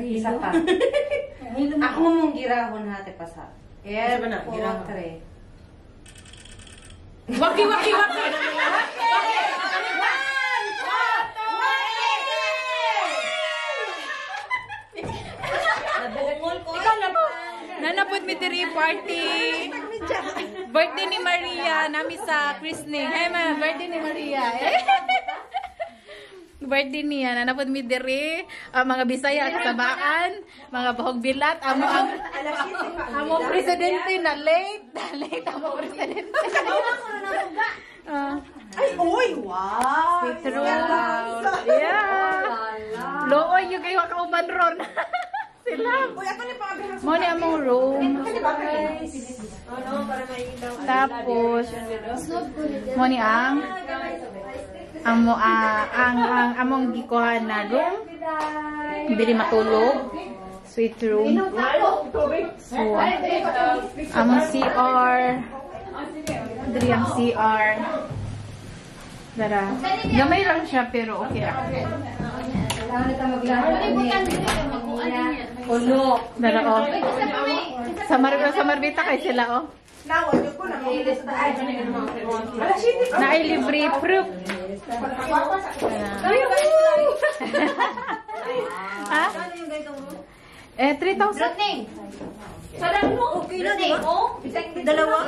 Isa pa. Ako mong girahon hate pa sa. Isa pa na, girahon. 4, 3. Waki, waki, waki! Nanapod mi diri party. Birthday ni Maria nami sa christening. Hey ma, birthday ni Maria. Eh. Birthday niya nanapod mi diri mga Bisaya kasabaan, mga bahog bilat amo ang amo presidente na late, late amo presidente. Ay, oy! Wow! Sweet roll. Yeah. Looy yung kayo kauban ron. Sila. Uy, ako ni pangabihang Mo ni among room. Tapos mo ni ang amo ang among gikuha na room. Dili matulog. Sweet room. So, among CR. Dili ang CR. Dara. Gamay lang siya pero okay ra. Dara oh. Sa Mar sa Marbita kay sila oh. Naay libre proof. Ha? Eh 3,000. Okay na di. Dalawa.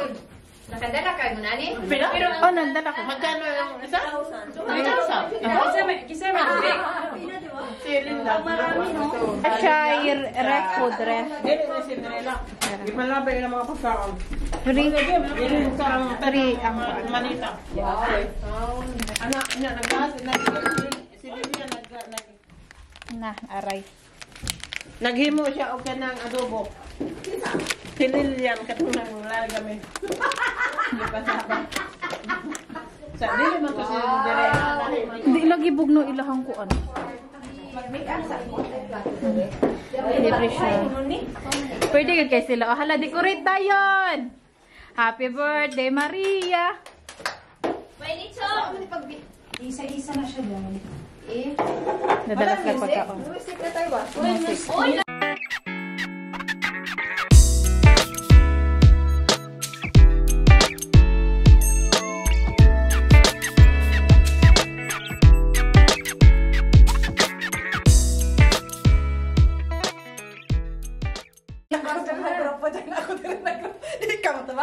Nakadala ka mo nani? Pila? Oh, nandala ko. Magkano yung isa? 3,000. Kisa may tubig. Si Linda. Siya ref food ref. Dili na si Cinderella. Di malabay ng mga pagkaon. Free. Dili sa ang Free ang manita. Anak, niya nag si Lilian nag na aray. Naghimo siya og kanang adobo. Si Lilian katong nang kami. Di pa sa. Sa dili man to si Cinderella. Hindi lagi bugno ilahang kuan. Libre siya. Pwede yun kay sila. Oh, hala, decorate tayon. Happy birthday, Maria. Isa-isa na siya doon. Nadala sila pagkaon. Music na tayo ba?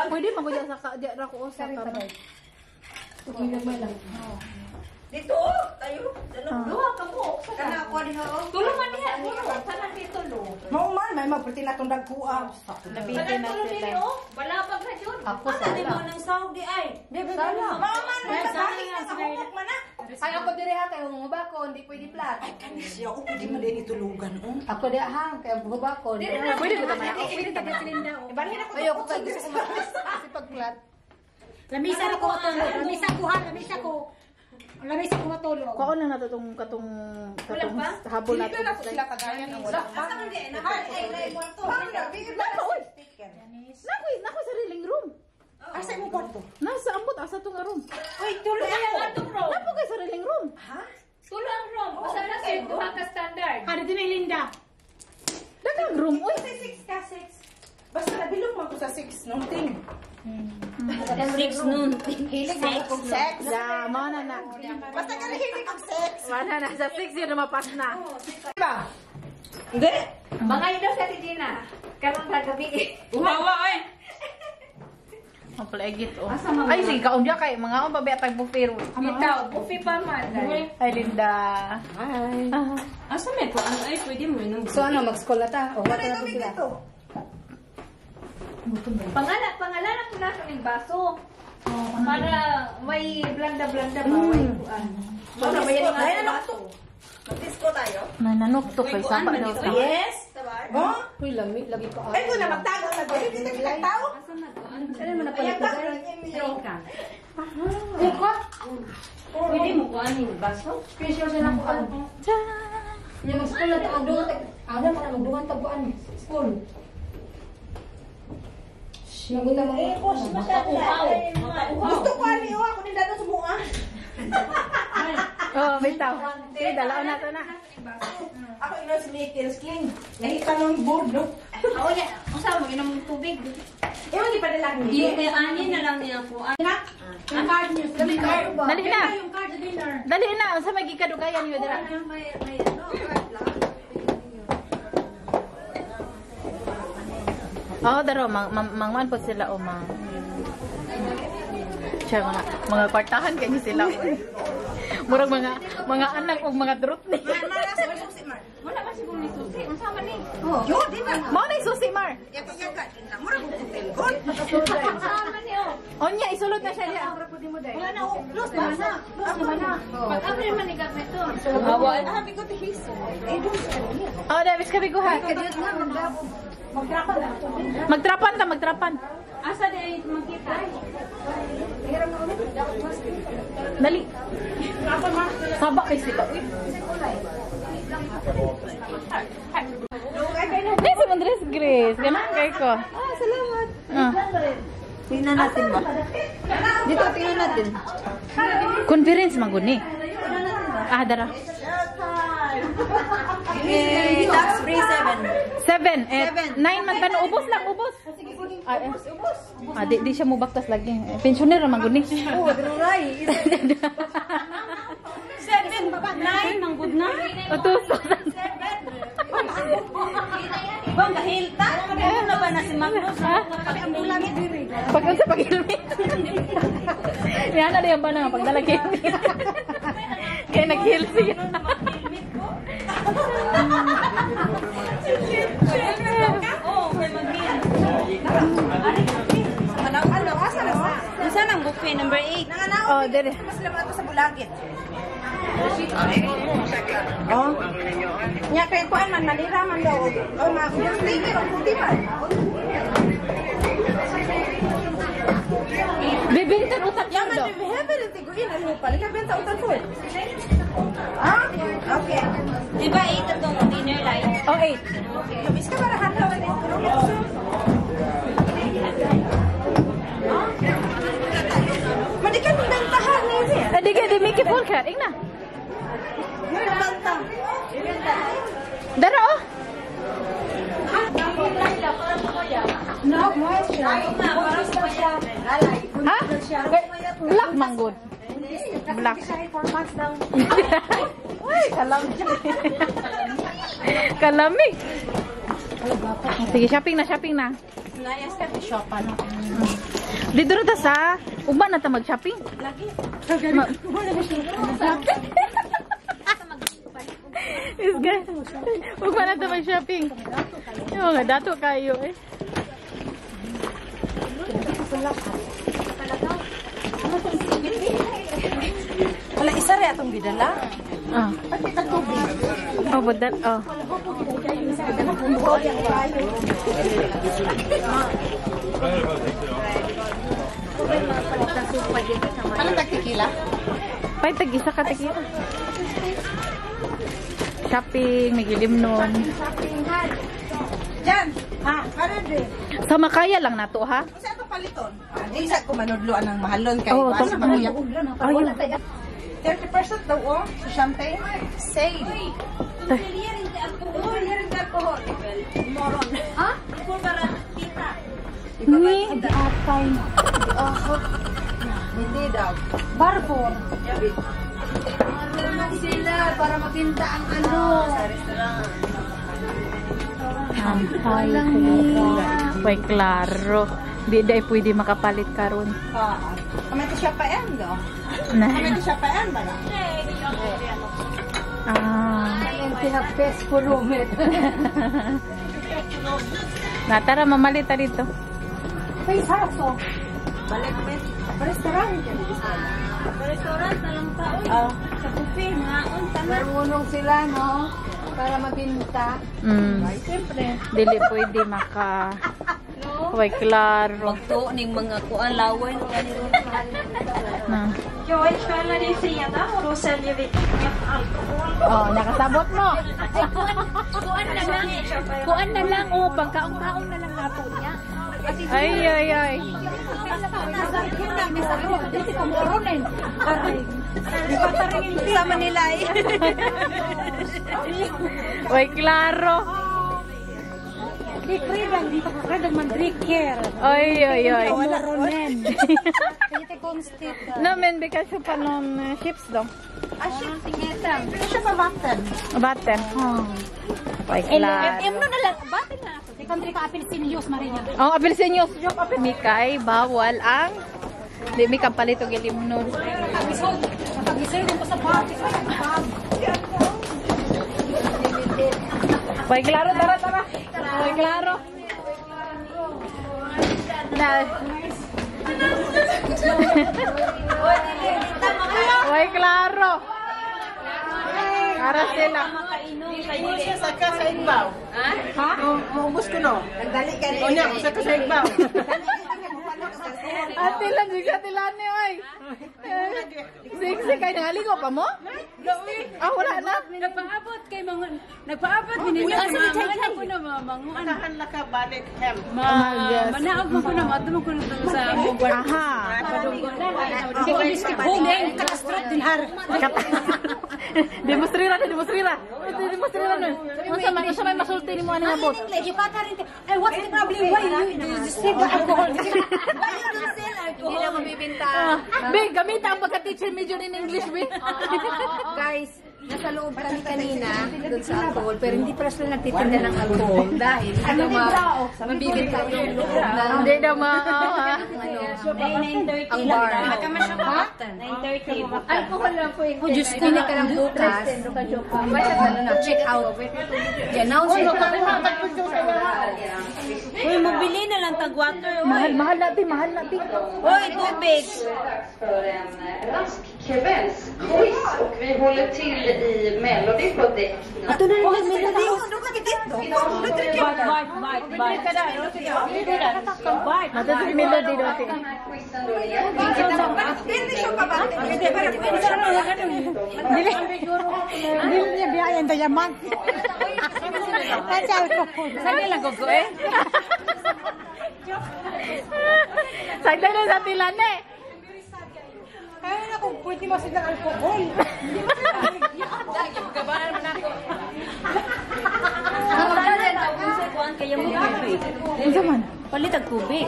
Pwede magudya sa ka, di ra ko sa ka. Dito, oh, tayo. Duha ka mo. Kana ako diha oh. Tulungan niya, tulungan. Sana dito lo. Mao man may magperti na tong dagkuha. Nabitin na Sana tulo sila. dili oh. Wala pag na jud. Ako sa di mo nang sahog di ay. Mao man may babae na sa hukok man na. Ay, ako dire ha, kay humubakon, di pwede plat. Ay kani siya oh, pwede man din itulugan oh. Ako dire ha, kay humubakon. Pwede ko tama. Pwede ta silinda oh. Ibalhin ako Ayoko kay gusto ko masipag plat. Lamisa na ko matulog. Lamisa ko ha, lamisa ko. Lamisa ko matulog. Kuan lang nato tong katong katong habol nato. Dili na sila kagayan ang wala pa. Nako, nako sariling room. Asa imong kwarto? Nasa ambot asa tong room. Uy, tulo ako. Napo kay sariling room. Ha? Tulo ang room. Usa na sa duha ka standard. Ano din ang Linda? Daghang room oy. 6 ka 6. Basta nabilog man ko sa 6 nung ting. 6 noon. Hilig ako kog Sex. Ya, mao na na. Basta ka hilig og sex. Wala na sa 6 yun mapas na. Diba? Hindi. Mga daw sa Gina. Karon sa gabi. Ang plaigit oh. Ay sige kaon diya kay mga on pa ba tag buffet ro. Bitaw, buffet pa man. Hi Linda. Hi. Asa may kuan ay pwede mo inom. So ano, mag-school na ta? O, Ano wala na tubig sila. dito? Pangalan pangalan ko na ning baso. Para may blanda-blanda ba may kuan. Para may Ay, nanuktok. Mag-disco tayo? Nananuktok kay sapa daw sa. Yes. Oh? Uy, lami, lagi pa. Ay, kung na magtago na ba? Hindi kita tao. Ano man na Ay, pala ang tago ng inyo. Pwede mo kuan ning baso? Special siya na kuan. Nya mag-school na ta, magdungan ta. Ano man magdungan ta kuan? School. Nagunta mo. Eh, push Makauhaw. Makauhaw. Gusto ko ani oh, ako nila doon sumuha. Oh, bitaw. Sige, dalaon na to na. Ako ino si Mikkel Skling. Nahita ng board, no? Oo, niya. Unsa mo inom tubig. Ewan, di pa nila Iyo kay ani na lang niya ko. Yung card niyo. Dali Dali na. Yung card sa dinner. Dali na unsa may gikadugayan niyo dira. May ano, card lang. Oh, daro mangman po sila o mang. Siya, mga kwartahan kay sila. Murag mga anak og mga drut ni. Wala ba siguro ni susi? Unsa man ni? Yo, di ba? Mao na susi Mar. Mura ko telgon. Unsa man ni oh? Onya isulod na siya diha. Wala na, oh. Close naman na. Close naman na. Pag-abri man ni gamit to. Habi ko to hiso. Eh, doon sa kanila. Oh, Davis kami guha. Magdrapa na. Magtrapan ta, magtrapan. Asa di ay makita? Dali. Saba kay sila. Uy. Ni si Andres Grace. Ganun kay ko. Ah, salamat. Ah. Tingnan natin ba? Dito, tingnan natin. Conference man gud ni. Ah, dara. Eh, tax free 7. 7, eh, 9 man tano ubos lang, ubos. Ah, eh. Ah, di siya mo baktas lagi. Eh, pensioner ra man gud ni. Oh, druray. 7, 9 mang good na. Utuso. Bang gahilta. Ano ba na si Magnus? Ang bulan diri. Pag unsa pag helmet. Yan na diyan ba na pagdala helmet. Kay nag-heal siya. Oo, kay mag-heal. Ano, asa na sa? Unsa nang buffet number 8? Nanganao. Oh, dere. Mas laman ato sa bulagit. Oh. Nya kay kuan man manira man daw. Oh, ma sticker ang puti man. Bibintan utak Ya yan man do. heaven tiguin ano pala ka benta utan ko. Ah, okay. Di ba 8 atong dinner light? Oh, 8. Bis ka para hanlaw ni Madikan bentahan ni siya. Adi ka di make it folk här. Ingna. Benta. Dara oh. No, mo siya. Ha? Black man good. Black. Siya, 4 months daw. Uy, kalamig. Kalamig. Sige, shopping na, shopping na. Shopan. Dito na ta sa ugma na ta mag-shopping. Lagi. Is guys. Ugma na ta mag-shopping. Yung mga dato kayo eh. Wala isa rin atong gidala. Ah. Pati ta tubig. Oh, budal. Oh. Ano tagtikila? Pay tag isa ka tag-isa. Shopping, may nun. Jan. Ha, karon din. Sa makaya lang nato ha. Unsa atong paliton? Di sa ko manudloan ang mahalon kay Oh, basta makuya. Ayun. 30% daw oh, sa champagne. Sale. Ha? Ikaw para tita. Ni. Atay. Hindi daw. Barfor. Marunong sila para mapinta ang ano. Ampay. Way klaro. Di dai pwede makapalit karon. Ah. Kami to siya pa yan do. Na. Kami to siya pa yan ba na? Ah. Pinapes ko rumit. Na tara mamalit ta dito. Face house, oh. Balik met. Restaurant. Restaurant na lang ta. Oy. Ah. Sa buffet, maon ta na. Marunong sila, no? Para mabinta. Siyempre. Dili pwede maka. Way klaro. Magtuo ning mga kuan laway no kaniro. Na. Jag är kvällen i fredag och då säljer vi inget alkohol. Oh, nakasabot mo. Kuan na lang. Kuan na lang oh, pagkaon-kaon na lang nato niya. Ay ay ay. Sa Manila eh. Oy, klaro. Di kredang, di kredang man dricker. Oy, oy, oy. Moronen. No, men vi kan köpa någon chips då. Siya pa vatten. Vatten. Oy, klaro. Emno na lang. Batin na. Di kan drika apelsinillos Maria. Ang apelsinyo. Mikay, bawal ang di mi kapalit og ilimnon. Nakagisod. Nakagisod ko sa bag. Oy, klaro, tara, tara. Oy, klaro. Na. Oy, klaro. Ara sila. Siya sa ka sa igbaw. Ha? Maubos ko no. Nagdali ka O niya, sa ka sa igbaw. Ate lang, sige ate Lani, oy. Sige, kay nangaligo pa mo? Ah, wala na. Nagpaabot kay mga nagpaabot minila sa mga ko na manguan. Manahan ka balik hem. Manaog mo ko na mato mo ko na sa Aha. Katastrof din har. Demonstrira na, demonstrira. Demonstrira na. Unsa man masulti nimo ani nga bot? You got her into, ay, what's the problem? Why you sell the alcohol? Why you don't sell alcohol? Hindi na mabibenta. Be, gamit ang pagka-teacher major in English, be. Guys, nasa loob kami kanina doon sa alcohol, pero hindi pala sila nagtitinda ng alcohol dahil hindi daw mabibenta yung loob ng Hindi daw ma... ang bar. Ha? 9:30. Alcohol lang po yung. Oh, Diyos ko Hindi ka lang bukas. Ano na, check out. I-announce it. Uy, mabili na lang tag water. Mahal, mahal na, be, mahal na, be. Uy, tubig. Dags för en rask kvällsquiz och vi håller till i Melody på däck. Ato na lang melody. Mato sa Melody daw, be. Den här quizen då är Dili niya biyayan diamant. Nasa alcohol. Saan lang gugo eh? Sagdan na sa tilane. Kaya na kung pwede mo sila alcohol. Unsa man? Palit ang tubig.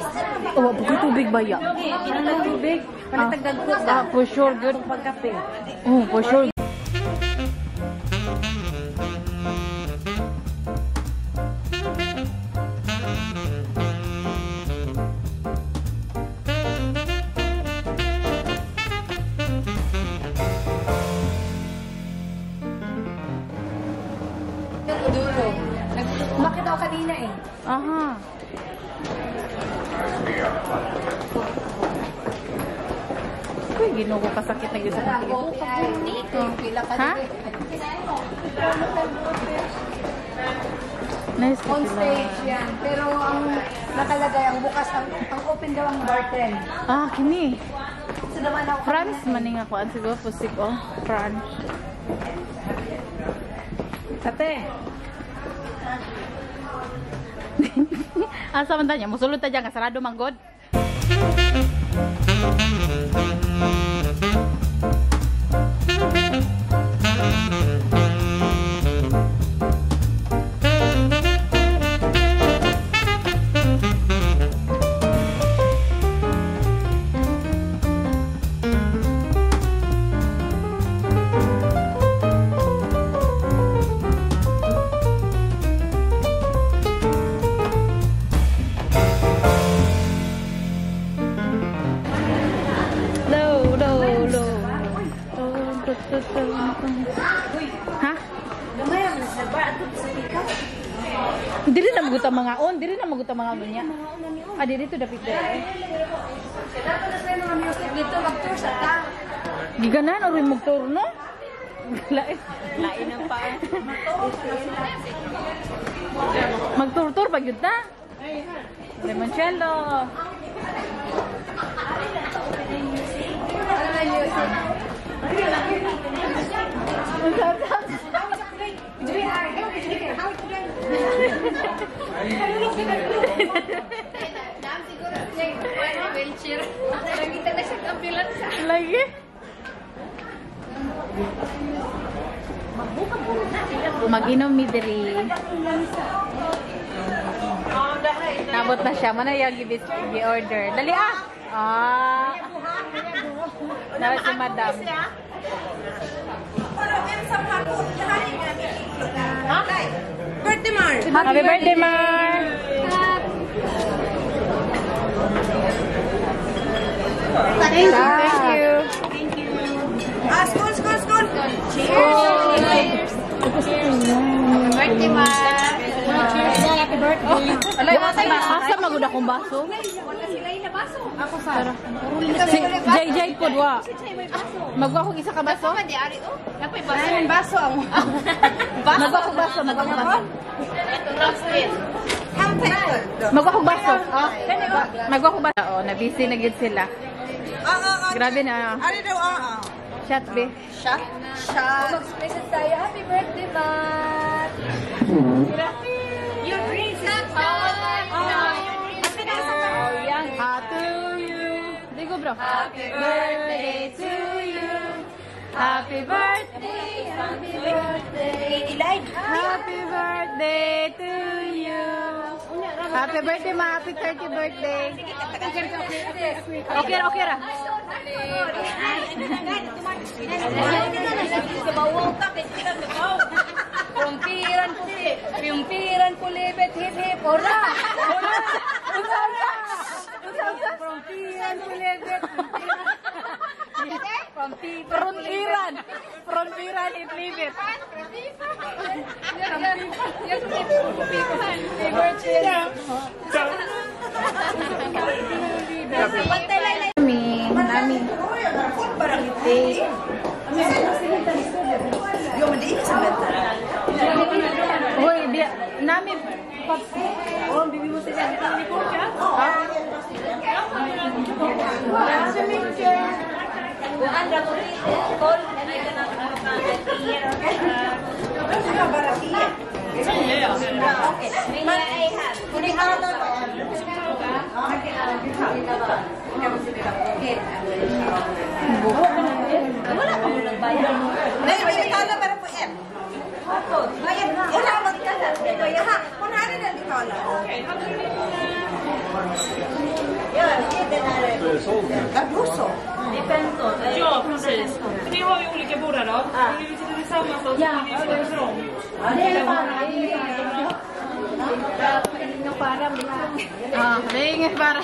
Oh, bukoy tubig ba ya? Palit tubig. Palit ang dagko. Ah, for sure, good. Pagkape. Oh, for sure. Bakit ako kanina eh? Aha. Uy, ginoo ko kasakit na gyud sa katiyo. Ha? Nice On ko sila. stage yan. Pero ang nakalagay, ang bukas, ang open daw ang bartend. Ah, kini. So naman ako. France maning ako ang siguro pusik oh. France. Ate. Asa man tanya, musulod ta dyan, sarado man god. Low, low, low. Ha? Dili na maguta mga on, dili na maguta mga on niya. Ah, dili to dapit dere. Dito mag-tour sa ta. Giganan or mugtour no? Lain. Lain ang pa. Magtour-tour pag yun ta. Limoncello. Cashier. Nakita na siya ambulansya. Lagi. Mag-inom mi diri. Nabot na siya. Mana yung gi-order. Dali ah! Ah! Nawa si madam. Birthday Mar. Happy birthday, Mar! Thank you. Thank you. Ah, skål, skål, skål! Cheers! Birthday, Ma. Happy birthday. Alay, asa magud akong baso? Wala sila yung nabaso. Ako sa. Si JJ po wa. Magwa kong isa ka baso? Man, di ari oh. Napoy baso. Baso ang Magwa kong baso, magwa kong baso. Hamper. Magwa kong baso. Magwa kong baso. Oo, na busy na gid sila. Ah, ah, ah. Grabe na. Ari daw, ah, ah. Shot be. Shot. Shot. Mag-message tayo. Happy birthday, Ma. Your dreams is Happy to you. Di go bro. Happy birthday to you. Happy birthday, happy birthday. Happy birthday to you. Happy birthday, ma. Happy 30th birthday. Okay ra, okay ra. Pumpiran puli, pumpiran pulibet hip hip ora. Pumpiran pulibet. Frontiran. Frontiran it leave it. Nami, nami. Jo, men det är ingen som väntar. Hoy, di, nami. Nej, men jag talar bara på en. Hon hade den betalat. Ja, då så. Ja, precis. För det har vi olika bord här då. Om ni vill sitta tillsammans så kan ni sitta trångt. Ah, det är inget bara.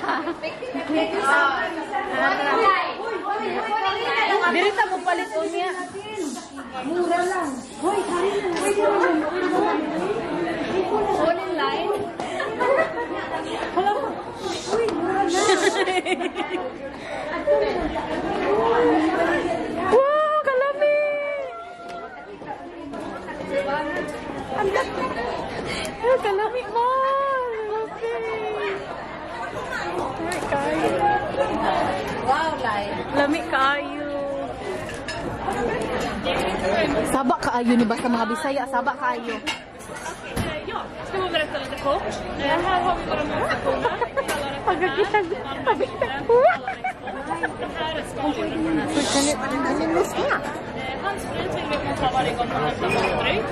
Diri ta mo palit unya. Mura lang. Hoy, hari na. Pwede naman. All in line. Uy, mura na. Wow, kalami! Ang kalami mo! Lami kaayo. Wow, lai. Lami kaayo. Saba kaayo ni ba sa mga Bisaya? Saba kaayo. Ja, ska man berätta lite kort. Här har vi våra matstationer. Pagkakita, pagkakita. Det här är skaldjuren. Handsprit vill vi att man tar varje gång man hämtar matdryck.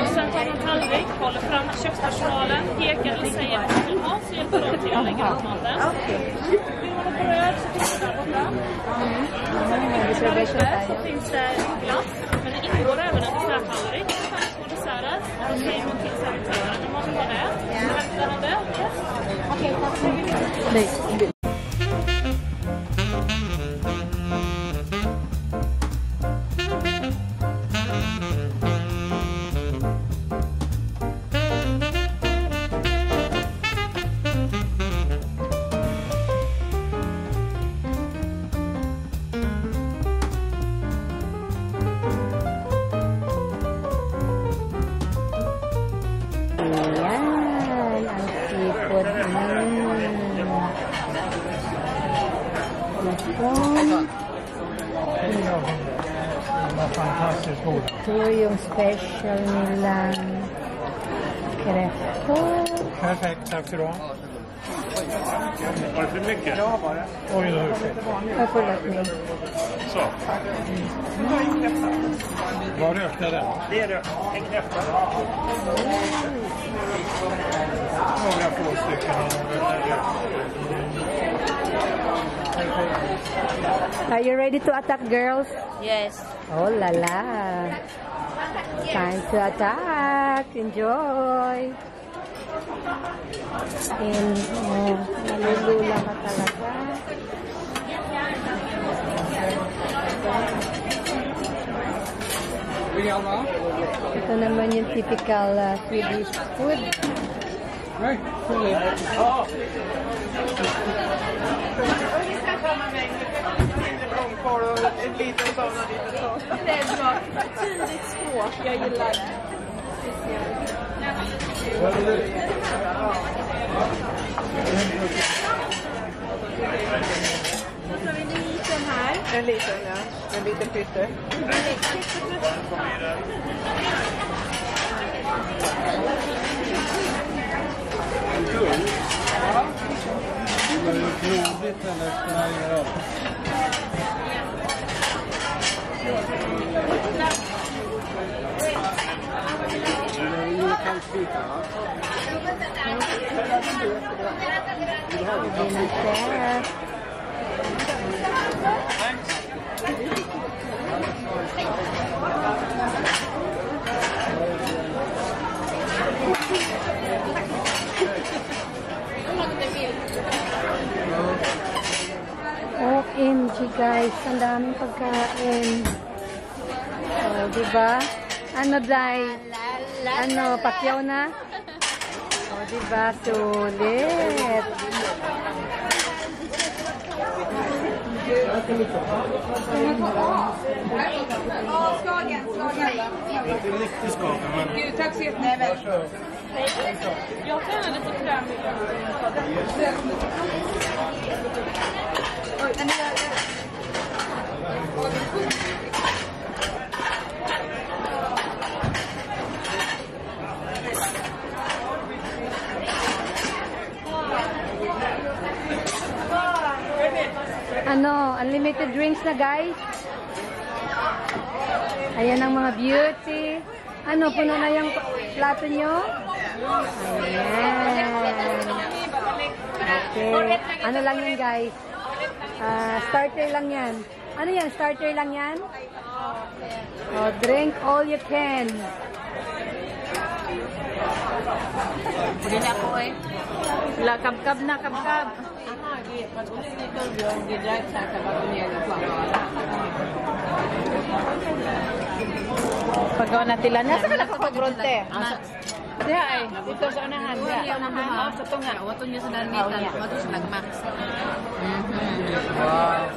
Och sen tar man tallrik, håller fram till kökspersonalen, pekar eller säger vad man vill ha så hjälper de till att lägga ut maten. Vill man ha bröd så finns det där borta. Sen där uppe så finns det glass, men det ingår även en desserttallrik med fem små desserter. Då säger man till servitören om man vill ha det. Så hämtar han det. Yes. Ayan, ang seafood. Ito yung special nilang kräftor. Perfekt, tack ska du ha. Var det för mycket? Ja, bara. Oj, då. Oh, förlåt mig. Så. Vad rökte den? Det är rökt. En kräfta. Några få stycken. Are you ready to attack, girls? Yes. Oh la la. Time to attack. Enjoy. And, oh, nalulula ka talaga. Ito naman yung typical Swedish food. Det är bra. Tydligt språk, jag gillar det. Så har vi en liten här. En liten, ja. En liten pytte. Det är blodigt eller spelar ingen roll. Chef. OMG guys, ang daming pagkain. Oh, diba? Ano, Day? Ano, pakyaw na? Oh, diba? Sulit. Gud, tack så jättemycket. Jag tar gärna lite kräm. Ano, unlimited drinks na guys. Ayan ang mga beauty. Ano, puno na yung plato nyo? Ayan. Okay. Ano lang yan guys? Starter lang yan. Ano yan? Starter lang yan? Oh, drink all you can. Pwede na ako eh. La, kabkab na, kabkab. Pag-ulit nito yung gi-drive sa kabago niya Pagkaw na tila. Nasa ka nakapagronte? Diha ay. Dito sa unahan. Diha. Oh, sa tunga. Wato niya sa dalmitan. Wato sa nagmax. Wow.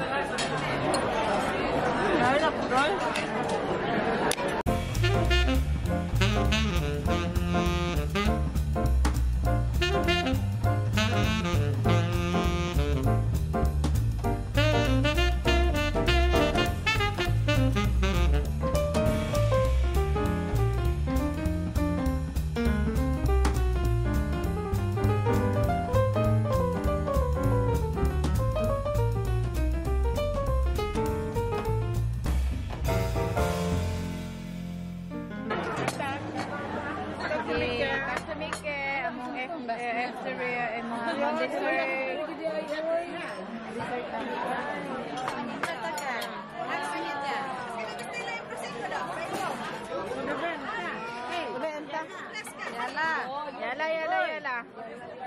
Yala, yala, yala.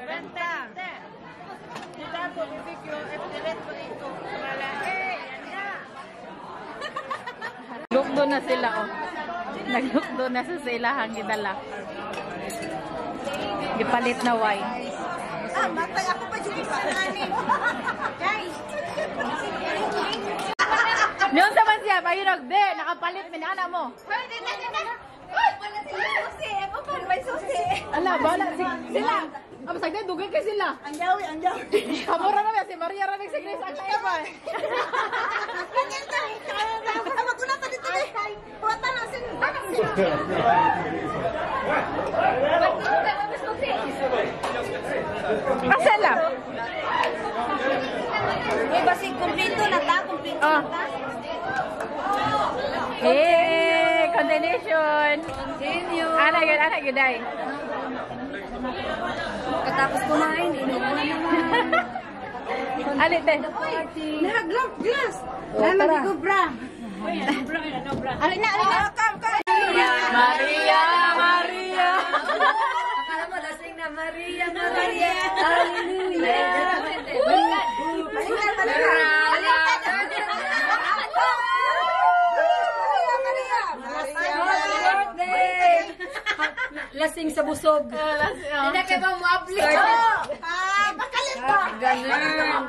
Benta. Lukdo na sila, oh. Naglukdo na sa ilahang gidala. Gipalit na wine. Ah, matay ako pa dyan pa. Guys. Noon sa man siya, ayun nagde, nakapalit minana mo. Pwede na, na. Uy, wala sila susi. Open, may susi. Ala, bala sila. Aba sagde dugay kay sila. Ang yawi, ang yawi. Kamura na si Maria ra si Grace ang kaiba. Ganyan ta. Maguna ta dito eh. Huwata na sin. Asa la? Kasi kumpleto na ta, kumpleto na ta. Eh, continuation. Continue. Ana gyud, ana gyud ay. Katapos kumain, inom na naman. Ali te. Nahaglap glass. Naman di ko bra. Ali na, ali na. Maria, Maria. Akala mo lasing na Maria, Maria. Hallelujah. Balikan, balikan. Happy birthday! Lasing sa busog. Hindi kay ba muabli. Ah, bakalit ba? Ganun.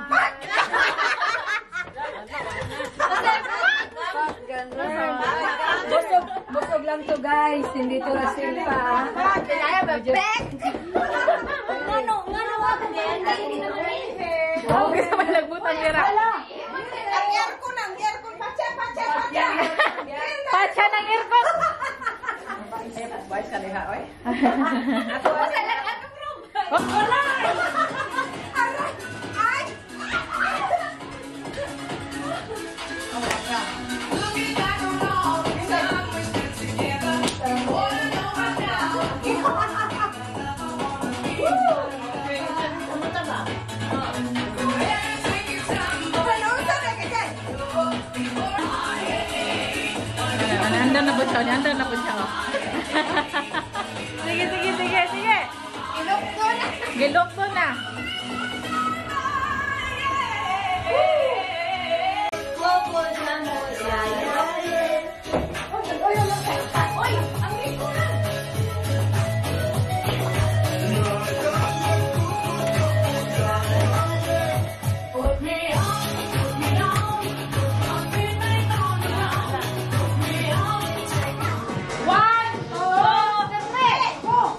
Ganun. Busog, busog lang to guys. Hindi to lasing pa. Bek! Ngano, ngano ako Oh, gusto man lagbutan dira. Ang aircon, ang aircon. Pacha, pacha, pacha. Pacha ng aircon. Bay sa liha oy. Ay! Handa na po siya, handa na po siya. Sige, sige, sige, sige. Ilokto na. Gilokto na. One, two, three, go!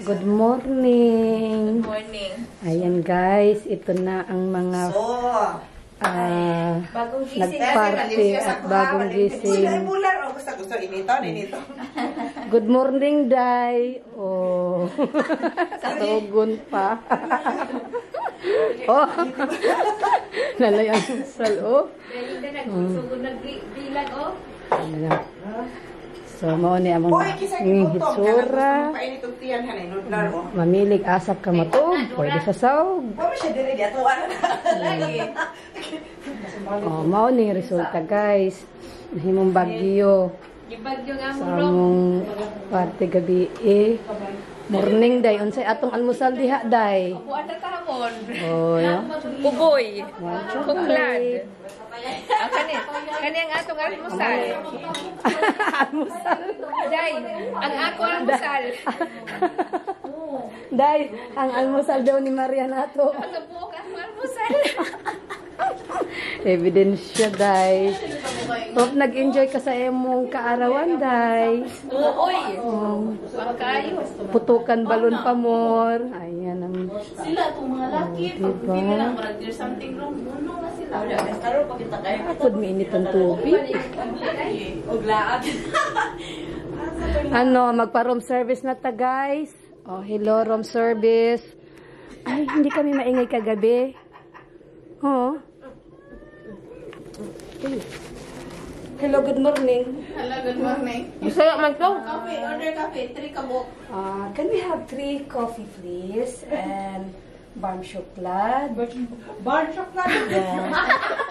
Good morning. Good morning. Ayan guys, ito na ang mga So, Bagong gising. nagparty at bagong gising. Bular, oh, gusto gusto inito, inito. Good morning, Day. Oh. Katugon pa. Oh. Lalay ang sal, oh. Dahil na nagsugod nagbilag oh. Ano. So, mao ni among Oy, kisa ni gutom. hitsura. Painit og tiyan hanay nudlar oh. Mamilig asap ka matug, pwede sa saog. Wa man siya dire di atuan na. Lagi. Oh, mao ni resulta, guys. Nahimong bagyo Yung bagyo nga sa mo ro. among parte gabi eh. Morning, day. Unsay atong almusal diha, day? Upuan na tahamon. Oh, yeah. Uboy. One chocolate. Ang kani, kani ang atong almusal. Almusal. Day, ang ako almusal. Day, ang almusal daw ni Maria nato. Ang buok ang almusal. Ebidensya, Day. Hope nag-enjoy ka sa imong kaarawan, Day. Uoy. Oh, Pagkayo. putukan balon pa more. Ayan ang Sila itong mga laki, Oh, pag diba? hindi nila, murag there's something wrong, muno na sila. Apod mainit ang tubig. Og laat. Ano, magpa-room service na ta, guys. Oh, hello, room service. Ay, hindi kami maingay kagabi. Oh. Hello, good morning. Hello, good morning. Bisaya man to. Coffee, order coffee, 3 kabok. Can we have 3 coffee, please? And warm chocolate. Bar chocolate. Yeah.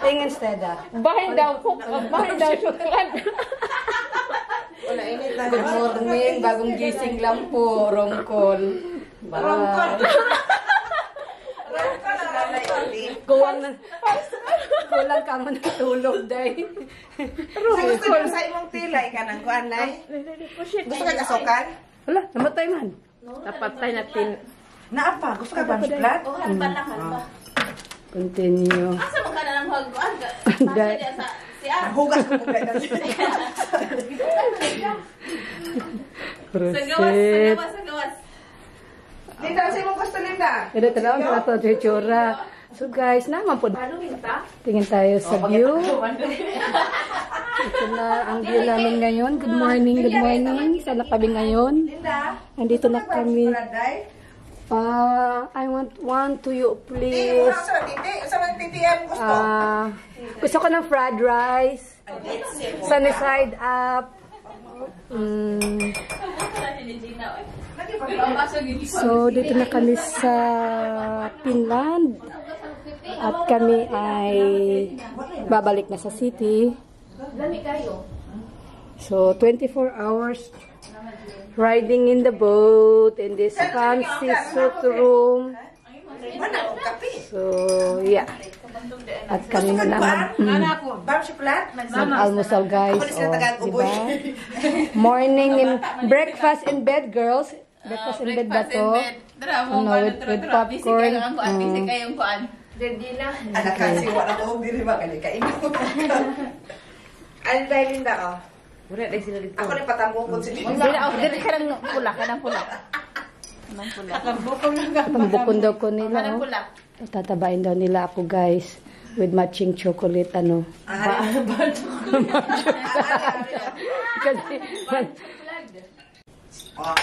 Tingin instead, ah. Bahin daw ko. Bahin daw chocolate. Wala init na. Good morning. Bagong gising lang po. Room call. Rongkol. Bye. Rongkol ang lalay uli. Kulang na. Kulang ka mo natulog, day. Sa gusto mo sa imong tilay ka nang kuan nay? Gusto ka kasukan? Wala, namatay man. Napatay natin. Naa pa, gusto ka ba chocolate? Oh, halba lang, halba. Continue. Asa man ka na lang hagguan? Day. Sa siya. Hugas ko kung Sa gawas, sa Proceed. gawas, sa gawas. Linda, sa imong gusto Linda? Ito, tanaw sa ato, tsura. So guys, naman po. Tingin tayo sa view. Ito na ang view namin ngayon. Good morning, good morning. Saan na kami ngayon? Linda. Andito na kami. Day. I want one to you, Ti, please. sa titi, sa man titi ang gusto. Gusto ko ng fried rice. Sunny side up. So, dito na kami sa Finland. At kami ay babalik na sa city. So, 24 hours riding in the boat in this fancy suite room. Mana og kape. So, yeah. At kami muna Bar chocolate? mag-almusal, guys. Ako na sila Oh, tagaan-uboy. diba? Morning in breakfast in bed, girls. Breakfast in bed ba to? Ano, with popcorn. Kayong kuan. Anak kasi wala ko diri ba kani kain. Ano dahil Linda oh? Wala dai sila dito. Ako ni patambokon si Linda. Dili oh, dili ka ng pula, kanang pula. Kanang pula. Pambukon daw ko nila. Kanang Oh. pula. Tatabain daw nila ako, guys. With matching chocolate, ano. Kasi, Oh.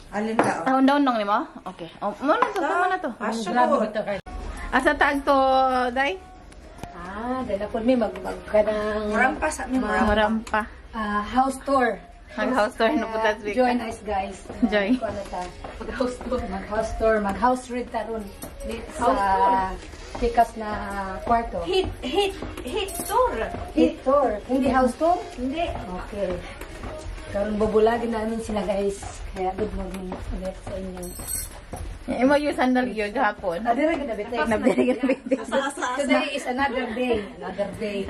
Alin ka oh? Tahon daw nang nimo? Okay. Oh, mo na to, tama na to. Asya Asa tag to, day? Dala po mi mag kanang Murampa sa mi murampa. Murampa. House tour. Mag house tour na po tas Join us, guys. Join. Kuan na ta. Mag-house tour. Mag-house tour. Mag-house read taron. Sa tikas na kwarto. Hit hit hit tour. Hit tour. Hindi house tour? Hindi. Okay. Karon bubulagin namin sila, guys. Kaya good morning ulit sa inyo. Imo yung sandal yun gahapon. Ah, dire gid na. Nabdiri gid na. Today is another day. Another day.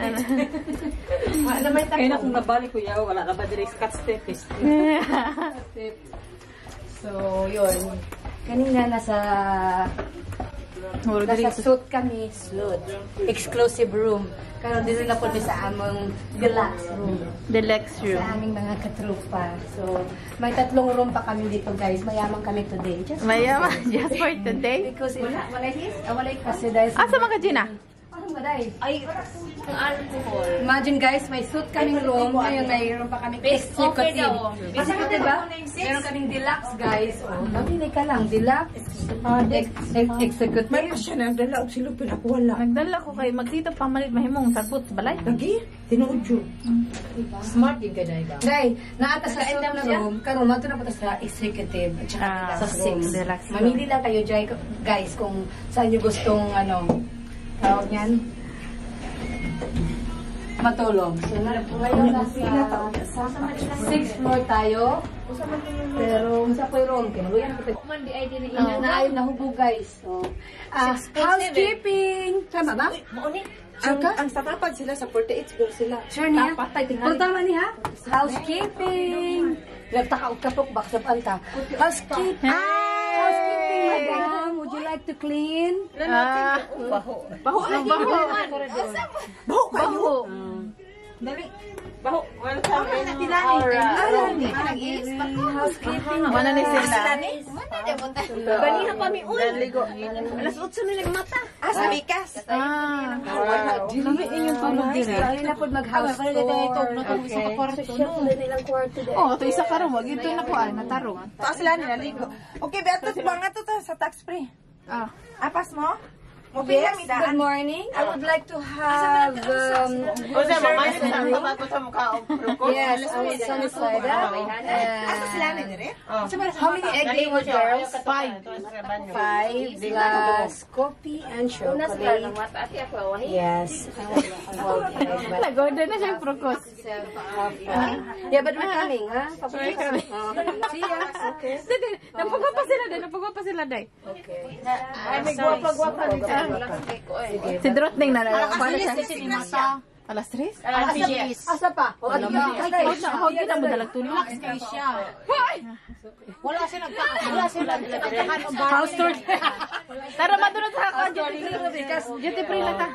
Wala may Kaya na kung nabalik ko yaw, wala ka ba dire cut step is. So, yun. Kanina nasa Nasa suite kami, suite. Exclusive room. Karon dito na po mi sa among deluxe room. Deluxe room. Sa aming mga katrupa. So, may tatlong room pa kami dito, guys. Mayaman kami today. Just Mayaman, just for today. Because if, wala his, wala kasi dahil Asa man ka, Gina? Ano ba dahil? Ay, alcohol. Imagine guys, may suite kaming room. Ngayon may room pa kami executive. Executive ba? Meron kaming deluxe guys. Oh, mamili ka lang. Deluxe, executive. May siya nagdala og silupin ako wala. Nagdala ko kay magdito pamalit mahimong sagbot sa balay. Lagi, tinuod yun. Smart yung ganay ba? Day, naata sa suite na room, karon mato na po ta sa executive at saka Ah, deluxe sa six room. deluxe room. Mamili lang kayo guys kung saan nyo gustong ano, tawag niyan, matulog. So, ngayon nasa 6th floor tayo. Pero sa po yung room, kinuloyan ko. Na ayaw nahubo guys. So, housekeeping! Tama ba? Sure ka? Ang sa tapad sila sa 48 siguro sila. Sure niya? Pero tama niya? Housekeeping! Nagtaka og kapok baka sa anta. Housekeeping! Housekeeping, madam. Would you like to clean? Baho. Baho. Baho. Baho kayo. Dali. Baho. Welcome in Housekeeping. Wala ni sila. Baniha pa mi uy. Naligo. Alas 8 na lang mata. Ah, sa Bikas. Ah. Lami inyong tulog dire. Dali na po mag-house tour. Okay. So, siya po na ilang kwarto dahil. Oh, to isa karon wag ito na ko ah, natarong. Taas sila naligo. Okay, beto mga to sa tax free. Ah. Apas mo? Mopila mi Good daan. morning. I would like to have O sa mama sa bago sa mukha og prukos. yes, I would sunny side up. Asa sila ni dire? How many egg do you want, girls? Five. 5 plus coffee and chocolate. Yes. I want egg, but Nag-order na siya prukos. yeah, but we're coming, huh? We're coming. See ya. Okay. Napugwa pa sila day, napugwa pa sila day. Okay. Ay, may gwapa-gwapa dito. Si Drotning na lang. siya. Alas 3? Alas 10. Asa pa? O, ano ba? Ay, na, hog na mo dalag tulog. Wala siya nagka-wala siya nagka House tour. Tara madunod sa ako. Duty free lang ta.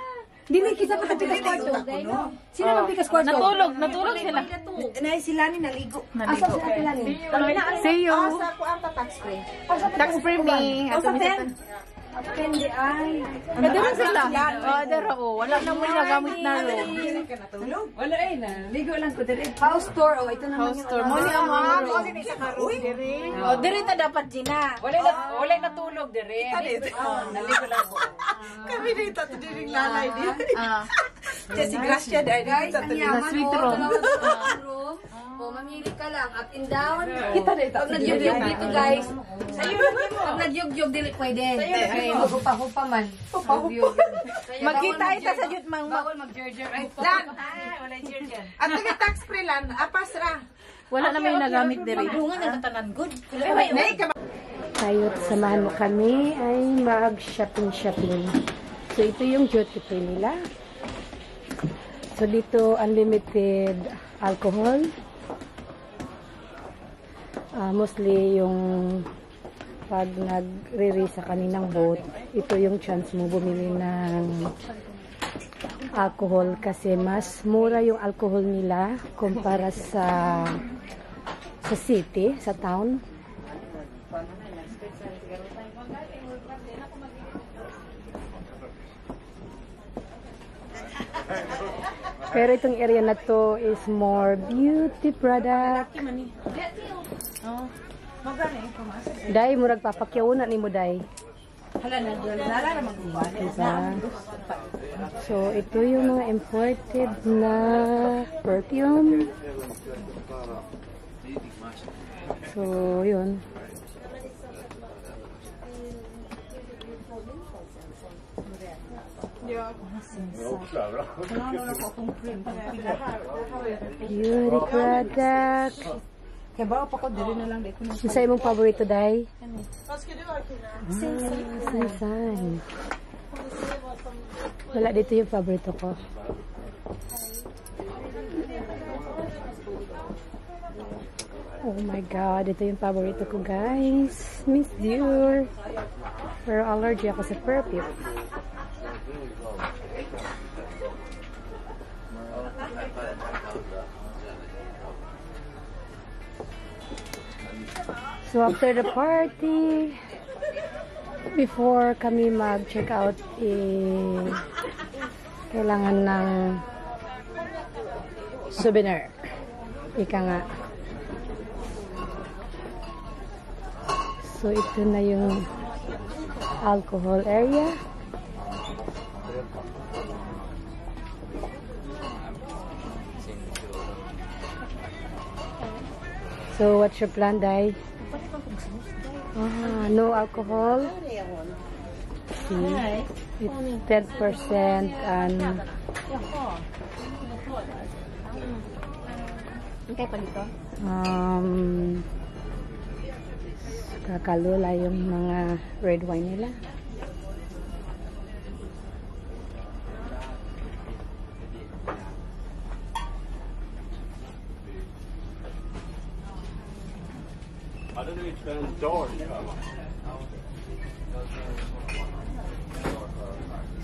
Dili kita pa pikas kwarto. Sino man pikas kwarto? Natulog, natulog sila. Nay sila ni naligo. Asa sila sila ni? See you. Asa ko ang tax free. Tax free me. O sa 10. Pende ay. Dero sila. Oh, dero oh. Wala na mo nagamit na room. Wala ay na. Ligo lang ko dire. House tour. Oh, ito naman House yung tour. ano. Mo ni ang mga room. Uy. Oh, diri ta dapat Gina. Wala natulog dire. Naligo lang ko. Kami dito to diring lalay di. Ah. Kasi Gracia dahil Guys, dito ang to. yaman Sweet oh. room. Dalawa sa room. Oh, mamili ka lang. Up and down. Kita dito. Pag nagyugyug dito, guys. Pag nagyugyug, dili pwede. Okay, maghupa-hupa man. Hupa-hupa. Magkita ita sa jud mang Bawal mag-jerjer. Ay, Lan. At sige tax free lan. Apas ra. Wala na may nagamit diri. Nay ka Tayo, samahan mo kami ay mag-shopping-shopping. So, ito yung duty free nila. So, dito, unlimited alcohol. Mostly, yung pag nagre-race sa kaninang boat, ito yung chance mo bumili ng alcohol kasi mas mura yung alcohol nila kumpara sa city, sa town. Pero itong area na to is more beauty product. Day, murag papakyaw na ni mo, Day. Diba? So, ito yung mga imported na perfume. So, yun. Beauty product. Kaya ba pa ko diri na lang di ko na. Ano sa imong paborito, Day? Sansay. Wala dito yung paborito ko. Oh my God, ito yung paborito ko, guys. Miss Dior. Pero allergy ako sa perfume. So after the party, before kami mag-check out, eh, kailangan ng souvenir. Ika nga. So ito na yung alcohol area. So what's your plan, Dai? Ah, no alcohol. See, it's 10% and kakalula yung mga red wine nila.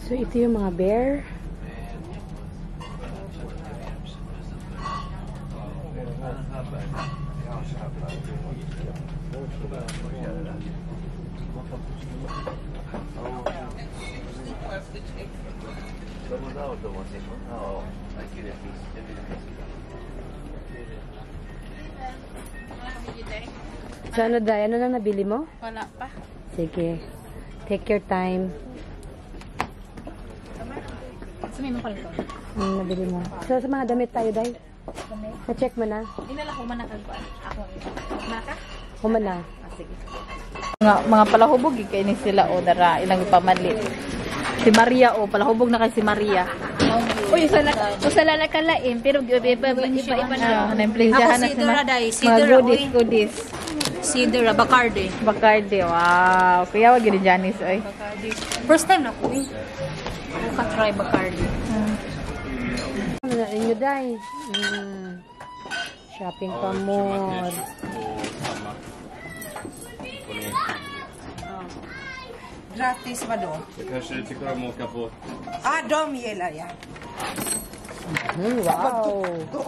So ito yung mga bear. So ano, Day? Ano na nabili mo? Wala pa. Sige. Take your time. Sumi mo pa rin to. Ano nabili mo? So sa mga damit tayo, Day? Na-check mo na? Inala ko man nakagkuan. Ako. Maka? Human na. Ah, sige. Mga palahubog kay ni sila o dara ilang ipamalit. Si Maria o palahubog na kay si Maria. Uy, usa la kalain pero iba iba na. Na-impluwensyahan na Ako, si Sidra, Day. Mga Sidra, goodies, oy. goodies. Sidra, Bacardi. Bacardi, wow. Kuya, wag yun Janice, oy. First time na ko eh. Ako ka try Bacardi. Ano na inyo, Day? Shopping pa more. Gratis vadå? Det kanske du tycker om att åka båt. Ah, de gillar jag. Wow.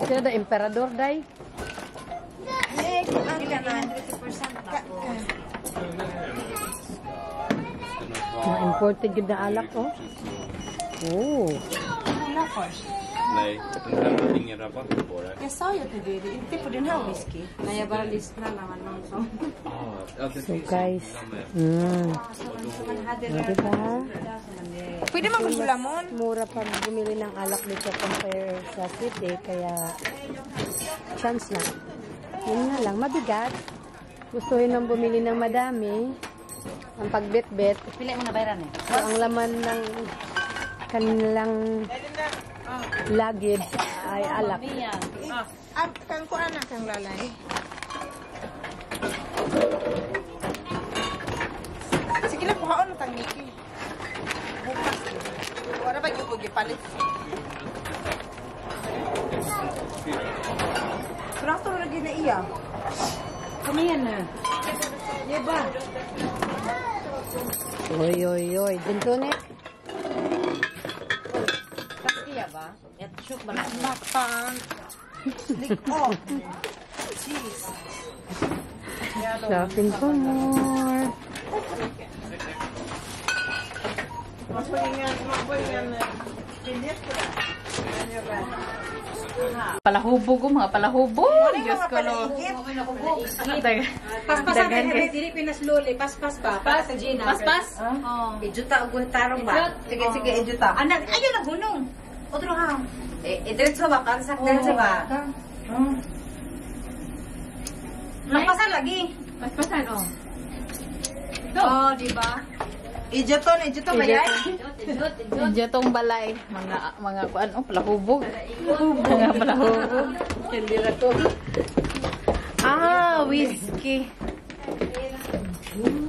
Sino da, Emperador, Day? Nej, Ankarna. Mga imported yun na alak, oh. Oh. Kolla först. Nej, den här har ingen rabatt på det. Jag sa ju att det är inte på den här whisky. Nej, jag bara lyssnar när man någon som... Ja, det So finns guys, en diba? Pwede man kung lamon. Mura pag bumili ng alak dito compare sa city, kaya chance na. Yun nga lang, mabigat. Gustuhin ng bumili ng madami. Ang pagbit-bit. Pili mo na bayaran eh. So, ang laman ng kanilang luggage ay alak. Ah, kang kuan na kang lalay. Sige lang, kuhaon na tang Nikki. Bukas. Wala ba yung gipalit? Prato lagi na iya. Kamayan na. Diba? Oy, oy, oy. Gin tonic. Iya ba? Shook ba na? Mapan. Oh. Cheese. Shopping for more. Man får ingen biljett på det. Palahubog o mga palahubog. Diyos ko no. Paspasan ka na dili pinasluli. Paspas ba? Para sa Gina. Paspas? Oh. Ijuta og tarong ba? Sige, sige, ijuta. Anak, ayaw lang hunong. Otro ha. Eh, diretso ba? Kansak diretso ba? Paspasan lagi. Paspasan, oh. Oh, di ba? Ijuton, ijuto ba yan? Medyo tong balay. Mga kuan, oh, palahubog. Mga palahubog. Ah, whiskey.